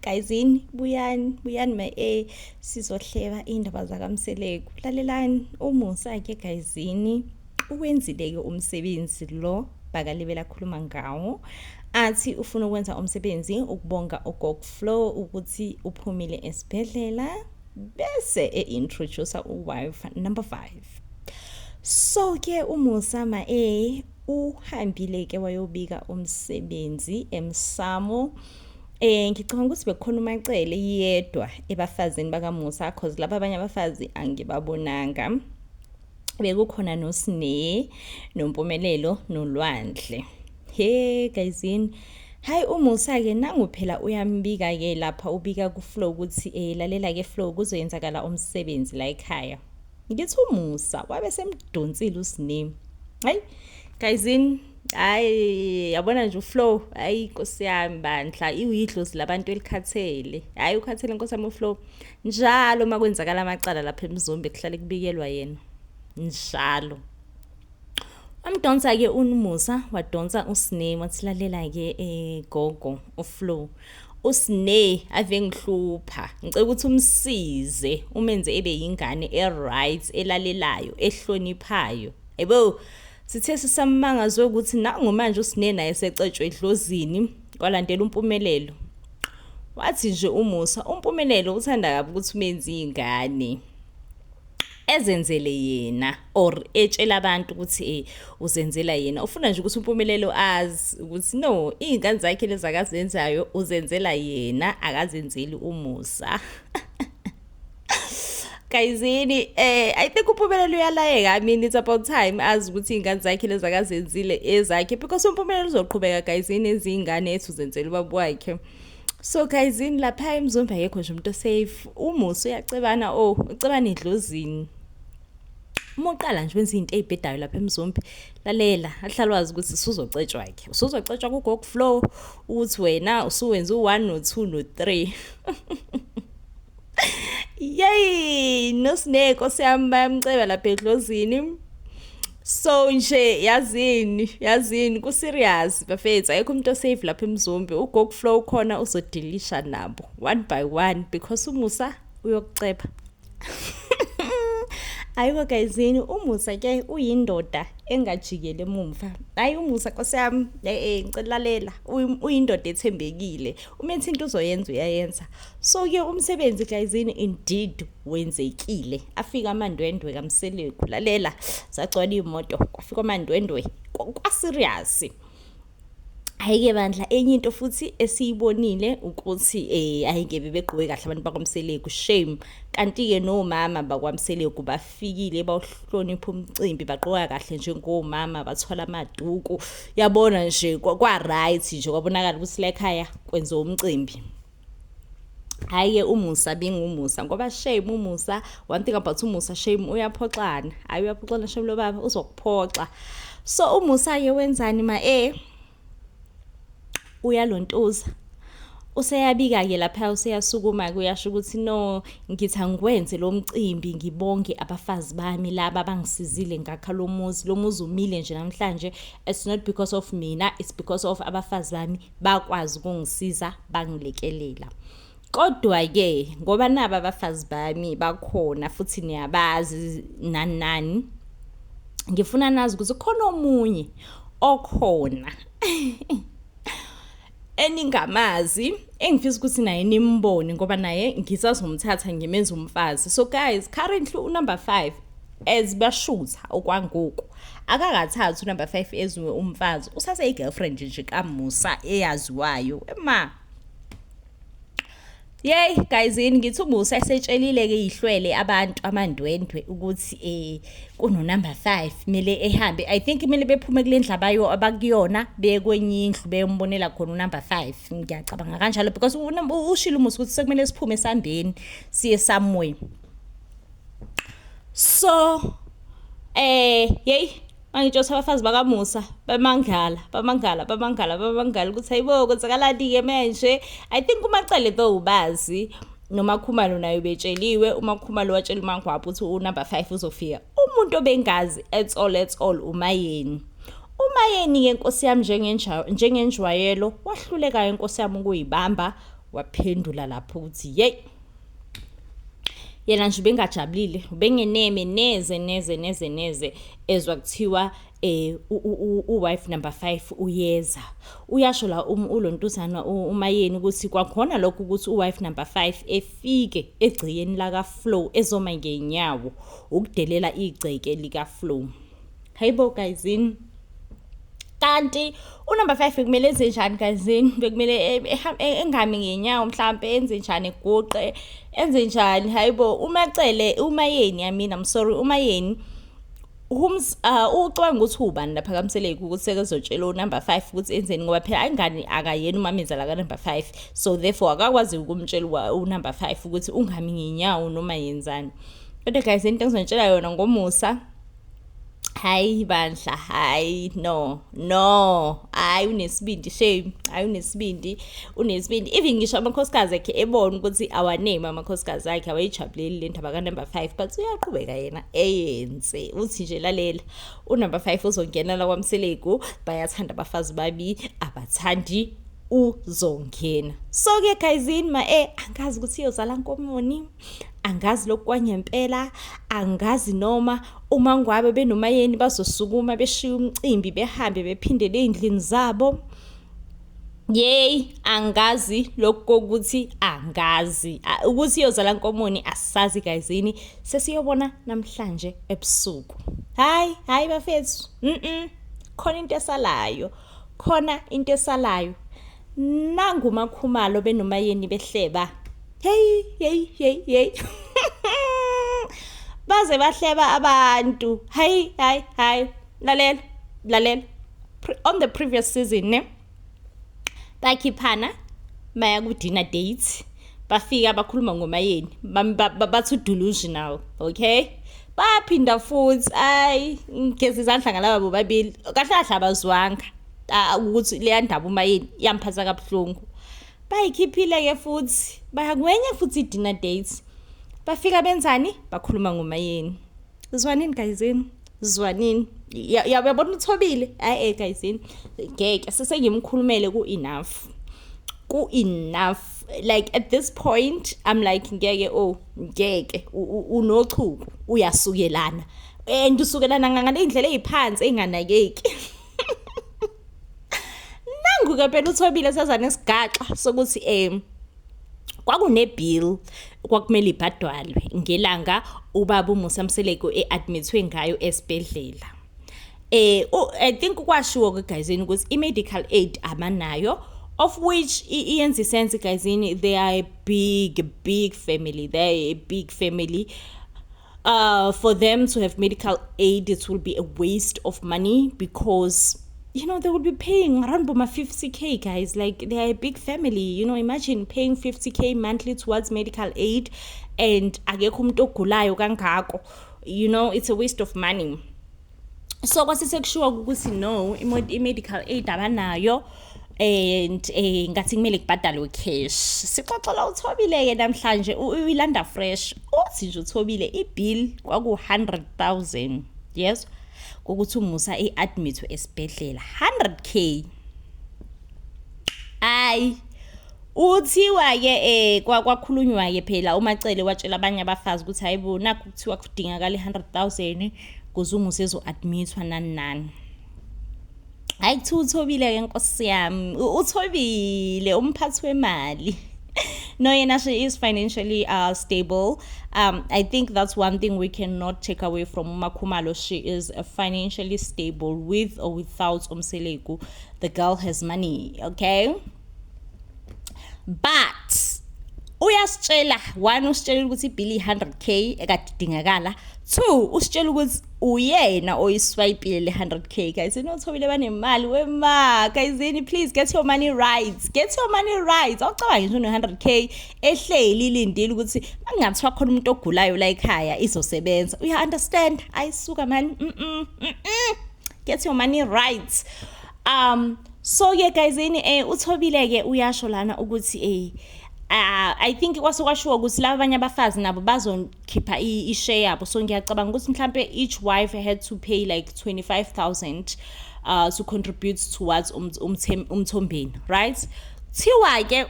Guyzini, buyani, buyani ma e sizohleba indaba zakaMseleku. Lalelani, uMusa-ke guyzini uwenzile-ke umsebenzi lo bakalibela akhuluma ngawo. Athi ufuna ukwenza umsebenzi ukubonga uGog Flo ukuthi uphumile esibhedlela bese e-introduce uwife number 5. So ke uMusa ma e uhambile ke wayobika umsebenzi emsamo. Ngicabanga ukuthi bekukhona uMacele yedwa ebafazini bakaMusa cause laba abanye abafazi angibabonanga. Bekukhona noSne noMpumelelo noLwandle. He guyzini, hayi uMusa ke nangu phela uyambika ke lapha ubika kuFlo ukuthi lalela ke Flo kuzoyenzakala umsebenzi la ekhaya. Ngithi uMusa wabe semdonsile uSne. Hayi guyzini, hayi yabona nje uFlo, hayi inkosi yami bandla, iwidlozi labantu elikhathele. Hayi ukhathele inkosi yami uFlo. Njalo uma kwenzakala amacala lapha eMzumbe kuhlale kubikelwa yena. Njalo. Wamdonsa-ke uMusa, wadonsa uSne, wathi lalela-ke gogo uFlo. uSne ave ngihlupha. Ngicela ukuthi umsize, umenze ebe yingane e-right, elalelayo, ehloniphayo. Yebo, sithe sisamangazwe ukuthi nangu manje uSne naye secetshwe edlozini, kwalandela uMpumelelo. Wathi nje uMusa, uMpumelelo uthanda kabi ukuthi umenze ingane ezenzele yena or etshela abantu ukuthi uzenzela yena. Ufuna nje ukuthi uMpumelelo azi ukuthi no, iy'ngane zakhe lezi akazenzayo uzenzela yena, akazenzeli uMusa. Guyzini, I think uMpumelelo uyalayeka. I mean, it's about time azi ukuthi iy'ngane zakhe lezi akazenzile ezakhe because uMpumelelo uzoqhubeka guyzini ezingane ethi uzenzela ubaba wakhe. So guyzini lapha eMzumbe akekho nje umuntu osafe. UMusa uyacebana, oh ucebana edlozini. Uma uqala nje wenza izinto ezibhedayo lapha eMzumbe, lalela, ahlala wazi ukuthi usuzocetshwa ke. Usuzocetshwa kuGog Flo ukuthi wena usuwenza u1 no2 no3. Yey, noSne Nkosi yami bayamceba lapha edlozini. So nje yazini, yazini ku serious bafethu, ayikho umuntu osafe lapha eMzumbe. UGog Flo khona uzodilisha nabo one by one because uMusa uyokuceba. Ayibo guyzini, uMusa ke uyindoda engajikele emumva. Hayi uMusa Nkosi yami, ngicela lalela, uyindoda ethembekile. Uma ethi into uzoyenza uyayenza. So ke umsebenzi guyzini indeed wenzekile. Afika amandwendwe kaMseleku, lalela, sagcwala imoto, kwafika amandwendwe kwa serious. Hhayi-ke bandla, enye into futhi esiyibonile ukuthi hhayi ngeke begqoke kahle abantu bakwaMseleku, shame. Kanti-ke nomama bakwaMseleku bafikile bawuhlonipha umcimbi, bagqoka kahle njengomama, bathwala amaduku. Yabona nje kwa-right nje, kwabonakala ukuthi la ekhaya kwenziwa umcimbi. Hhayi-ke uMusa binguMusa ngoba shame uMusa, one thing about uMusa shame uyaphoxana. Hhayi uyaphoxana shame lo baba uzokuphoxa. So uMusa-ke wenzani ma uyalontuza. Useyabika-ke lapha useyasukuma-ke uyasho ukuthi no, ngithi angikwenze lo mcimbi ngibonge abafazi bami laba abangisizile ngakha lo muzi. Lo muzi umile nje namhlanje. It's not because of mina, it's because of abafazi bami bakwazi ukungisiza bangilekelela. Kodwa-ke ngoba naba abafazi bami bakhona futhi niyabazi nani nani, ngifuna nazi ukuthi khona omunye okhona eningamazi engifisa ukuthi naye nimbone ngoba naye ngisazomthatha ngimenze umfazi. So guys, currently unumber 5 as bashutha okwangoku akakathathi unumber 5 eziwe umfazi, usase i-girlfriend nje kaMusa eyaziwayo ema. Yey guys, yini ngithi uMusa esetshelile ke ihlwele abantu amandwendwe ukuthi kuno number 5 kumele ehambe. I think kumele bephume kule ndlu abayo abakuyona beye kwenye indlu beyombonela khona unumber 5. Ngiyacabanga kanjalo because ushilo uMusa ukuthi sekumele siphume sambeni siye somewhere. So yey mangitsho abafazi bakaMusa bamangala bamangala bamangala bamangala ukuthi hayibo kwenzakalani ke manje. I think uMacele though ubazi noMakhumalo naye ubetsheliwe. uMakhumalo watshela uMangwabe ukuthi unumber 5 uzofika. Umuntu obengazi at all at all uMayeni. UMayeni ke Nkosi yami njengenjwayelo wahluleka inkosi yami ukuyibamba. Waphendula lapho ukuthi yeyi, yena nje ubengajabulile, ubengeneme neze neze neze neze ezwa kuthiwa u-wife number 5 uyeza. Uyasho la ulontuzana uMayeni ukuthi kwakhona lokho ukuthi u-wife number 5 efike egcekeni laka Flow ezoma ngenyawo ukudelela igceke lika Flow. Hayibo guyzini, kanti unumber 5 bekumele enze njani guyzini? Bekumele engami ngenyawo mhlambe, enze njani, eguqe, enze njani? Hayibo, uMaCele, uMayeni, I mean, I'm sorry, uMayeni hums ucabanga ukuthi ubani lapha kaMseleku ukuthi sekezotshela unumber 5 ukuthi enzeni, ngoba phela ingane akayena umamezala ka number 5, so therefore akakwazi ukumtshela unumber 5 ukuthi ungami ngenyawo noma yenzani. Kodwa guys, into engizonitshela yona ngoMusa, hayi bandla, hayi no no, hayi unesibindi shame, hayi unesibindi, unesibindi. Even ngisho amakhosikazi akhe ebona ukuthi awaname amakhosikazi akhe awayijabuleli le ndaba ka number 5, but uyaqhubeka yena eyenze. Uthi nje lalela, unumber 5 uzongena la kwaMseleku, bayathanda abafazi babi, abathandi, uzongena. So ke guyzini, ma angazi ukuthi iyozala nkomoni, angazi lokhu kwangempela, angazi noma uma ngwabe benoMayeni bazosukuma beshiya umcimbi behambe bephindele ey'ndlini zabo. Yey, angazi lokhu kokuthi angazi ukuthi iyozala nkomoni, asazi guyzini, sesiyobona namhlanje ebusuku. Hayi hayi bafethu, khona into esalayo, khona into esalayo. Nangu MaKhumalo benoMayeni behleba. Hey hey hey hey, baze bahleba abantu. Hayi hayi hayi, lalela lalela, on the previous season ne, bakhiphana baya ku dinner date, bafika bakhuluma ngoMayeni, bathi delusional. Okay, baphinda futhi, ayi ngigeza izandla ngalaba bobabili, kahle kahle abazwanga ukuthi leya ndaba uMayeni yamphatha kabuhlungu. Bayikhiphile-ke futhi baya kwenye futhi i-dinner date, bafika benzani? Bakhuluma ngoMayeni. Zwanini guyzini, zwanini. Yabona uThobile, hayi guyzini, ngeke sesengimkhulumele ku-enough, ku-enough. Like at this point I'm like, ngeke, oh ngeke, unochuku, uyasukelana and usukelana ngale ndlela ey'phansi ey'nganakeki. Nangu-ke phela uThobile seza nesigaxa sokuthi kwakune-bill kwakumele ibhadwalwe ngelanga ubaba uMusa Mseleku e-admithwe ngayo esibhedlela. I think kwashiwo ke guyzini ukuthi i-medical aid abanayo, of which iyenza sense guyzini, they are a big big family, they are a big family. For them to have medical aid, it will be a waste of money because they will be paying around boma 50K, guys. Like, they are a big family. Imagine paying 50K monthly towards medical aid and akekho umuntu ogulayo kangako. It's a waste of money. So kwase sekushiwo ukuthi no, i-medical aid abanayo and ngathi kumele kubhadalwe cash. Sixoxela uThobile ke namhlanje, uyilanda fresh. Uthi nje uThobile ibill kwaku 100,000, yes, kokuthi uMusa e-admit esibhedlela, 100K. Ayi, uthiwa ke kwakhulunywa ke phela, uMaCele watshela abanye abafazi ukuthi hayibo, nakho kuthiwa kudingakala i-100,000 kuze uMusa ezo-admithwa, nani nani. Hayi, kuthiwa uThobile ke, nkosi yami, uThobile umphathi wemali. No, yena she is financially stable. I think that's one thing we cannot take away from uMaKhumalo. She is financially stable with or without uMseleku. The girl has money, okay? But uyasitshela, one, usitshela ukuthi ibhili 100K ekade idingakala, two, usitshela ukuthi uyena oyiswipile le 100K. Guys, inoThobile banemali wema. Guys, please get your money right, get your money right. Awucabange nje une 100K ehleli ilindile ukuthi mangathiwa khona umuntu ogulayo la ekhaya izosebenza. Uya understand? Ayisuka man, Get your money right. So ke guys, ini uThobile ke uyasho lana ukuthi I think kwase kwashiwo ukuthi laba abanye abafazi nabo bazokhipha i-share yabo, so ngiyacabanga ukuthi mhlambe each wife had to pay like 25,000 to contribute towards umthombeni, right? Kuthiwa ke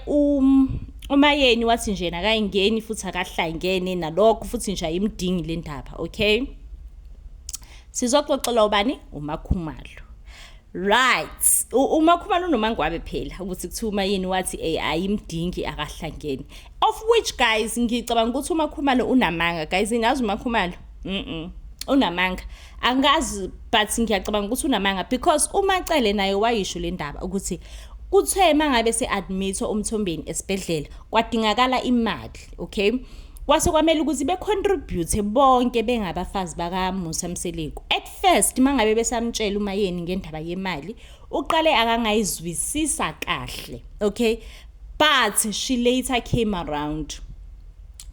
UMayeni wathi nje nakayingeni futhi akahlangene nalokho futhi nje ayimdingi le ndaba, okay? Sizoxoxela ubani? UMakhumalo. Right. UMakhumalo unoMangwabe phela ukuthi kuthiwa uMayeni wathi ayimdingi akahlangene. Of which guys ngicabanga ukuthi uMakhumalo unamanga. Guys ngazi uMakhumalo. Unamanga. Angazi but ngiyacabanga ukuthi unamanga because uMacele naye wayisho le ndaba ukuthi kuthe mangabe se-admit-wa uMthombeni esibhedlela kwadingakala imali, okay? Kwase kwamele ukuthi be-contribute bonke bengabafazi bakaMusa Mseleku. At first mangabe besamtshela uMayeni ngendaba yemali, uqale akangayizwisisa kahle, okay? But she later came around.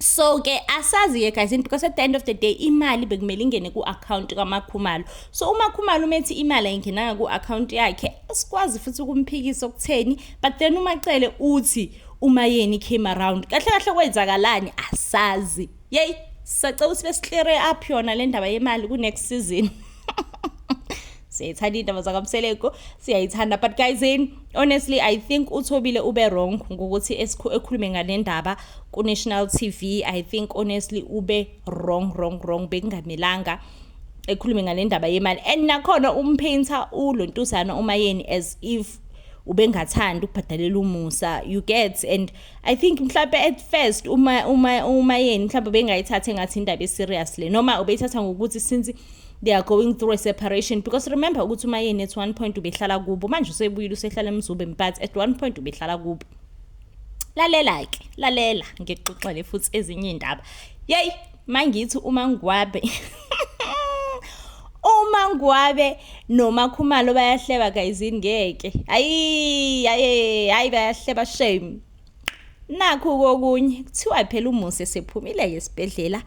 So ke asazi ke guys because at the end of the day imali bekumele ingene ku-account kaMakhumalo. So uMakhumalo umethi imali ayingenanga ku-account yakhe, asikwazi futhi ukumphikisa okutheni, but then uMacele uthi uMayeni came around. Kahle kahle kwenzakalani asazi. Yey, sacela ukuthi besi-clear up yona le ndaba yemali ku next season. Siyayithanda indaba zakaMseleku, siyayithanda, but guys in honestly I think uThobile ube wrong ngokuthi ekhulume ngale ndaba ku National TV. I think honestly ube wrong wrong wrong, bekungamelanga ekhulume ngale ndaba yemali, and nakhona um-painter ulontuzana uMayeni as if ubengathanda ukubhadalela uMusa, you get? And I think mhlawumbe at first uma uMayeni mhlawumbe bengayithatha engathi indaba e-serious le, noma ubeyithatha ngokuthi since they are going through a separation, because remember ukuthi uMayeni at one point ubehlala kubo, manje usebuyile usehlala eMzumbe, but at one point ubehlala kubo. Lalela ke, lalela ngikuxoxele futhi ezinye indaba. Yey, mangithi uMangwabe noMakhumalo bayahleba guys, ngeke. Ayi hayi hayi, bayahleba shame. Nakhu kokunye kuthiwa phela uMusa sephumile esibhedlela,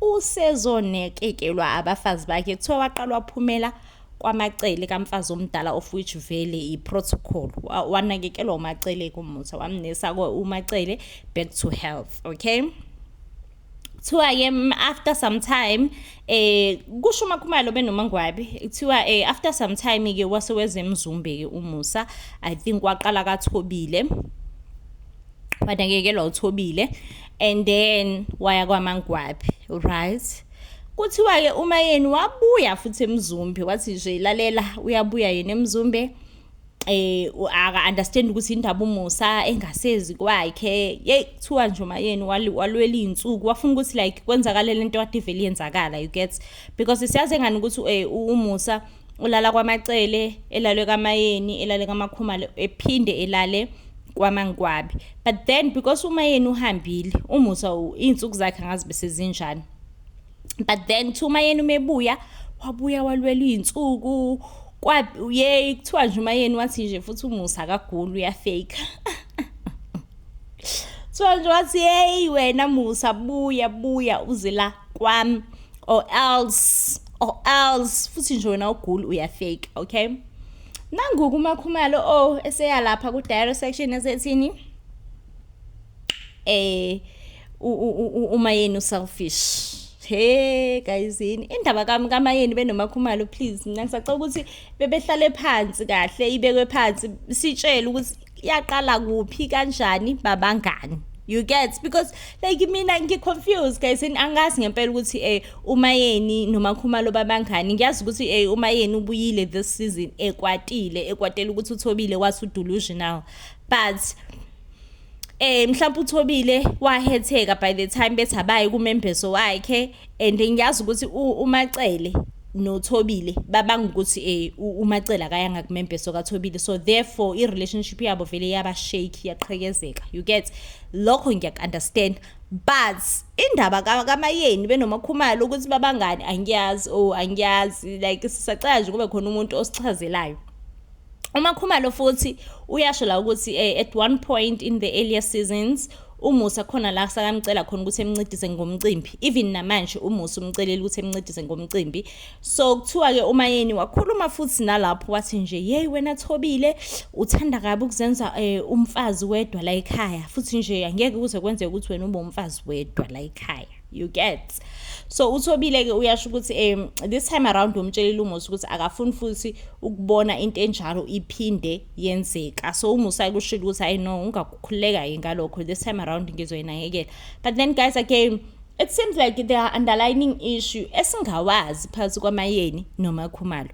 usezonekekelwa abafazi bakhe. Kuthiwa waqala waphumela kwaMacele kamfazi omdala, of which vele i-protocol, wanakekelwa uMacele kuMusa, wamnesa uMacele back to health, okay? Kuthiwa-ke after some time kusho uMakhumalo benoMangwabe, kuthiwa after some time ke wase weze eMzumbe ke uMusa. I think waqala kaThobile, wanakekelwa uThobile, and then waya kwaMangwabe, right? Kuthiwa-ke uMayeni wabuya futhi eMzumbe, wathi nje lalela, uyabuya yena eMzumbe, aka understand ukuthi indaba uMusa engasezi kwakhe. Hey, kuthiwa nje uMayeni walwela izinsuku, wafuna ukuthi like kwenzakale lento kade ivele yenzakala, you get? Because siyazi engani ukuthi uMusa ulala kwaMacele, elalwe kaMayeni, elale kaMakhumalo, ephinde elale kwaMangwabe, but then because uMayeni uhambile, uMusa izinsuku zakhe angazi bese zinjani. But then thi uMayeni umebuya, wabuya walwela izinsuku kwa yey. Kuthiwa nje uMayeni wathi nje futhi uMusa akaguli, uya-fake. Kuthiwa nje wathi, "Hey wena Musa, buya buya uze la kwami or else, or else futhi nje wena uguli, uya-fake." Okay, nangoku uMakhumalo oh eseya lapha ku diary section esethini uMayeni u-selfish. Hey guys, yini indaba kami kaMayeni benoMakhumalo? Please, mina ngisacela ukuthi bebehlale phansi kahle, ibekwe phansi, sitshele ukuthi yaqala kuphi, kanjani, babangani, you get? Because like mina ngi-confused guys and angazi ngempela ukuthi uMayeni noMakhumalo babangani. Ngiyazi ukuthi uMayeni ubuyile this season ekwatile, ekwatela ukuthi uThobile wathi u-delusional, but mhlawumbe uThobile wahetheka by the time bethi abaye kumembeso wakhe, and ngiyazi ukuthi uMacele noThobile babanga ukuthi uMacele akayanga kumembeso kaThobile, so therefore i-relationship yabo vele yaba shaky, yaqhekezeka, you get? Lokho ngiyak-understand, but indaba kaMayeni benoMakhumalo ukuthi babangani, angiyazi, oh angiyazi. Like sisacela nje kube khona umuntu osichazelayo. UMakhumalo futhi uyasho la ukuthi at one point in the earlier seasons uMusa khona la sakamcela khona ukuthi emncedise ngomcimbi. Even namanje uMusa umcelile ukuthi emncedise ngomcimbi. So kuthiwa ke uMayeni wakhuluma futhi nalapho wathi nje, "Hey wena Thobile, uthanda kabi ukuzenza umfazi wedwa la ekhaya, futhi nje angeke kuze kwenzeke ukuthi wena ube umfazi wedwa la ekhaya." You get? So uThobile ke uyasho ukuthi this time around umtshelile uMusa ukuthi akafuni futhi ukubona into enjalo iphinde yenzeka. So uMusa kushilo ukuthi, "Hayi no, ungakhululeka ke ngalokho, this time around ngizoyinakekela." But then guys, again, it seems like there are underlining issue esingawazi phakathi kwaMaYeni noMaKhumalo.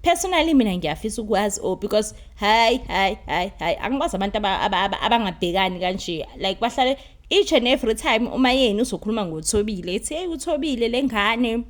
Personally mina ngiyafisa ukwazi, oh, because hayi hayi hayi hayi, angikwazi abantu abangabhekani kanje, like bahlale each and every time uMaYeni uzokhuluma ngoThobile, ethi, "Hey, uThobile, lengane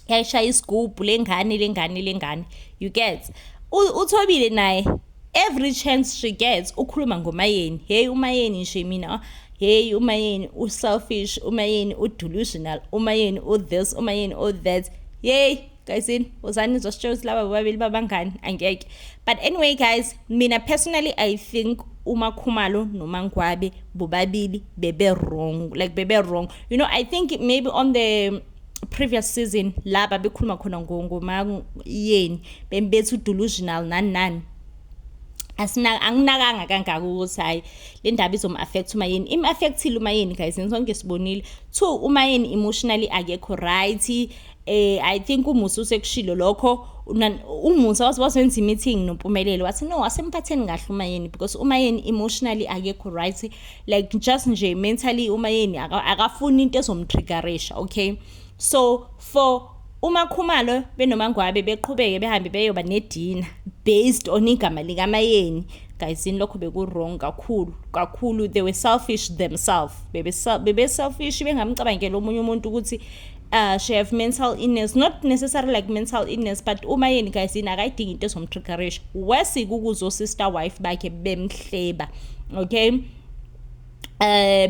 yayishaya isigubhu, lengane, lengane, lengane." You get? UThobile naye, every chance she gets, ukhuluma ngoMaYeni. "Hey, uMaYeni nje mina, hey, uMaYeni uselfish, uMaYeni udelusional, uMaYeni u-this, uMaYeni u-that." Yey guys, uzani nizositshela ukuthi laba bobabili babangani? Angeke. But anyway guys, mina personally I think uMaKhumalo noMaNgwabe bobabili bebe wrong, like bebe wrong. I think maybe on the previous season laba bekhuluma khona ngoMaYeni, bembetha udelusional nani nani, asina anginakanga kangaka ukuthi hayi, le ndaba izom-affect uMaYeni. Im-affectile uMaYeni guys, sonke sibonile. Two, uMaYeni emotionally akekho right. I think uMusa usekushilo lokho. UMusa wazenza i-meeting noMpumelelo, wathi, "No, asemphatheni kahle uMaYeni because uMaYeni emotionally akekho right, like just nje mentally uMaYeni akafuni into ezomtriggerisha." Okay, so for uMaKhumalo benoMaNgwabe beqhubeke behambe beyoba nedina based on igama likaMaYeni, guys, lokho beku-wrong kakhulu kakhulu. They were selfish themselves, bebe selfish, bengamcabangela omunye umuntu ukuthi she have mental illness, not necessarily like mental illness, but uMaYeni guys akayidingi into ezomtriggerisha, worse kukuzo sister wife bakhe bemhleba, okay?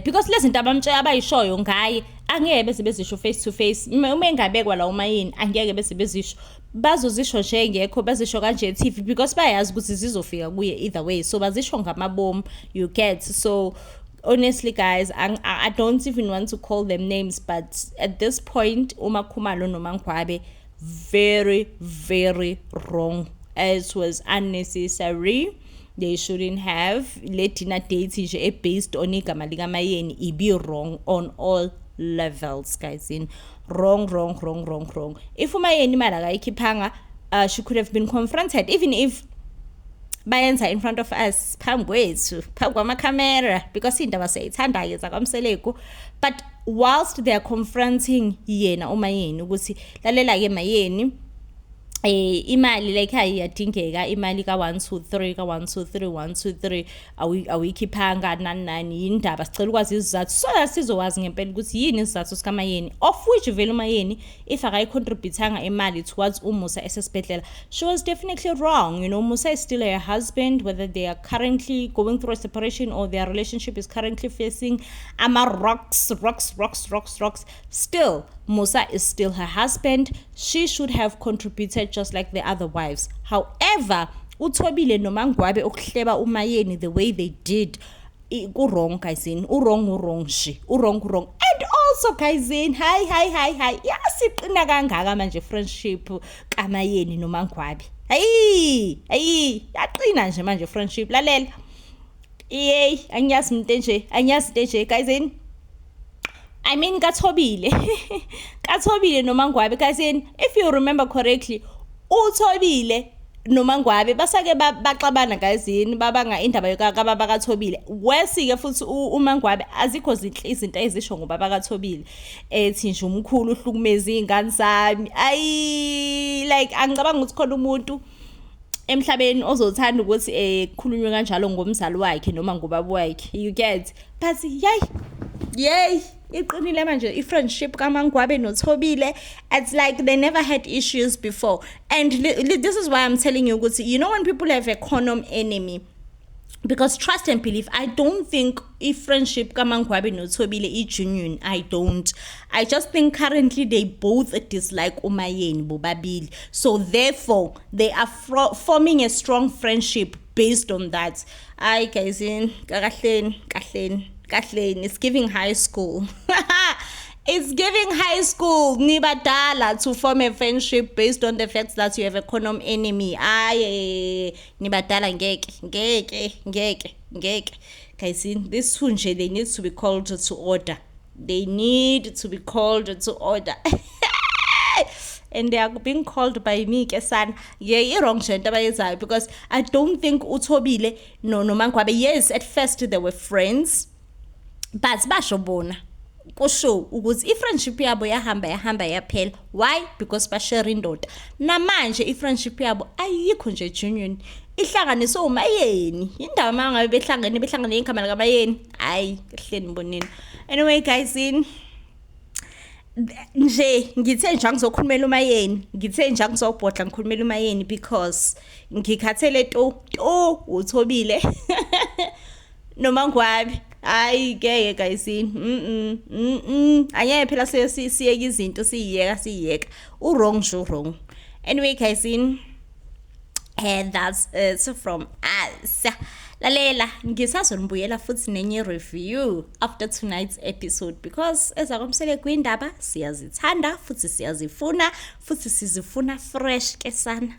Because lezi zinto abamtshela, abayishoyo ngaye, angeke beze bezisho face to face. Uma engabekwa la uMaYeni, angeke beze bezisho, bazozisho nje ngekho, bazisho kanje TV because bayazi ukuthi zizofika kuye either way, so bazisho ngamabomu, you get? So honestly guys, I don't even want to call them names, but at this point uMaKhumalo noMaNgwabe, very very wrong. As was unnecessary, they shouldn't have le dinner date nje e-based on igama likaMaYeni. Ibi wrong on all levels guys, in wrong, wrong, wrong, wrong, wrong. If uMaYeni imali akayikhiphanga, she could have been confronted, even if bayenza in front of us, phambi kwethu, phambi kwamakhamera, because iy'ndaba siyayithanda-ke zakwaMseleku. But whilst they are confronting yena uMaYeni ukuthi, "Lalela-ke MaYeni, imali like hayi, iyadingeka imali ka 1 2 3, ka 1 2 3 1 2 3, awuyikhiphanga, nani nani, yindaba, sicela ukwazi isizathu so that sizowazi ngempela ukuthi yini isizathu sikaMaYeni," of which vele uMaYeni if akayicontributanga imali towards uMusa esesibhedlela, she was definitely wrong. Musa is still her husband, whether they are currently going through a separation or their relationship is currently facing ama rocks, rocks, rocks, rocks, rocks, still Musa is still her husband. She should have contributed just like the other wives. However, uThobile noMaNgwabe ukuhleba uMaYeni the way they did, ku-wrong guys, u-wrong, u-wrong nje, u-wrong, u-wrong. And also guys, hayi hayi hayi hayi, yasiqina kangaka manje friendship kaMaYeni noMaNgwabe. Hayi hayi, yaqina nje manje friendship. Lalela, yey, angiyazi umuntu nje, angiyazi into nje guys, I mean kaThobile, kaThobile noMaNgwabe guys, if you remember correctly, uThobile noMaNgwabe basake baxabana guys, babanga indaba kababa kaThobile. Wesi-ke futhi uMaNgwabe azikho zinhle izinto ezisho ngobaba kaThobile, ethi nje umkhulu uhlukumeza iy'ngane zami. Ayi, like angicabanga ukuthi khona umuntu emhlabeni ozothanda ukuthi kukhulunywe kanjalo ngomzali wakhe noma ngobaba wakhe, you get? But yay yay, iqinile manje i-friendship kaMaNgwabe noThobile. It's like they never had issues before. And this is why I'm telling you ukuthi you know when people have a common enemy, because trust and believe, I don't think i-friendship kaMaNgwabe noThobile i-genuine. I don't. I just think currently they both dislike uMaYeni bobabili, so therefore they are forming a strong friendship based on that. Hayi guys, kahleni kahleni kahleni, it's giving high school. It's giving high school. Nibadala to form a friendship based on the fact that you have a common enemy. Aye, nibadala, ngeke ngeke ngeke ngeke. Guys, this two nje, they need to be called to order. They need to be called to order. And they are being called by me ke sana. Yeah, i-wrong nje into abayenzayo, because I don't think uThobile no noMangwabe, yes, at first they were friends, but basho bona kusho ukuthi i-friendship yabo yahamba yahamba yaphela. Why? Because bashare indoda. Namanje i-friendship yabo ayikho nje genuine, ihlanganiswe uMayeni. Indaba uma ngabe behlangene, behlangene igama likaMayeni, hayi ehleni mboneni. Anyway guys, in nje ngithe nje angizokhulumela uMayeni, ngithe nje angizobhodla ngikhulumela uMayeni because ngikhathele to to uThobile noMangwabe. Hayi ngeke guys, angeke phela siyeke izinto, siyiyeka siyiyeka, u-wrong nje, u-wrong. Anyway guys, in and that's it from us. Lalela, ngisazonibuyela futhi nenye review after tonight's episode, because ezakwaMseleku indaba siyazithanda futhi siyazifuna futhi sizifuna fresh ke sana.